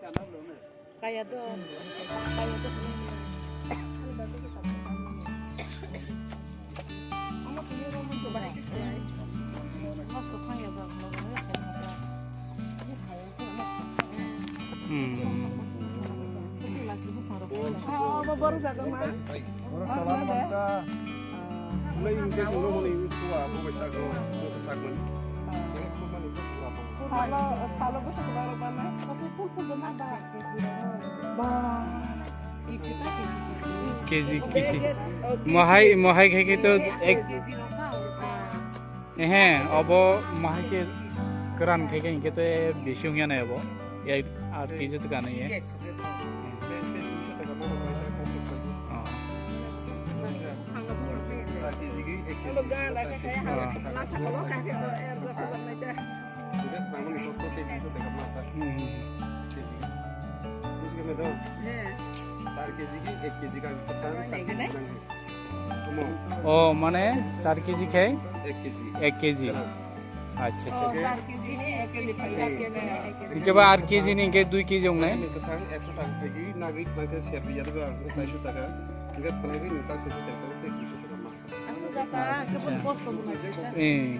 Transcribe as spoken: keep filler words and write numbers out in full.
Kaya do, kaya do. Nosto thang ya do. Hmm. Salo, salo bwswk borok mano. Ba. Kisi ta kisi kisi. Kg kisi. Mohai, mohai khai khai to ek. Ehe, obo mahai khe kwran khe khe hinkhe te bisi wngya nai obo. Ek aat kg to kana ye. Oh. Hmm. O mane char kg khai ek kg. Acha acha. Hinkhe ba ar kg ni hinkhe dui kg wngnai. Acha acha. Eh.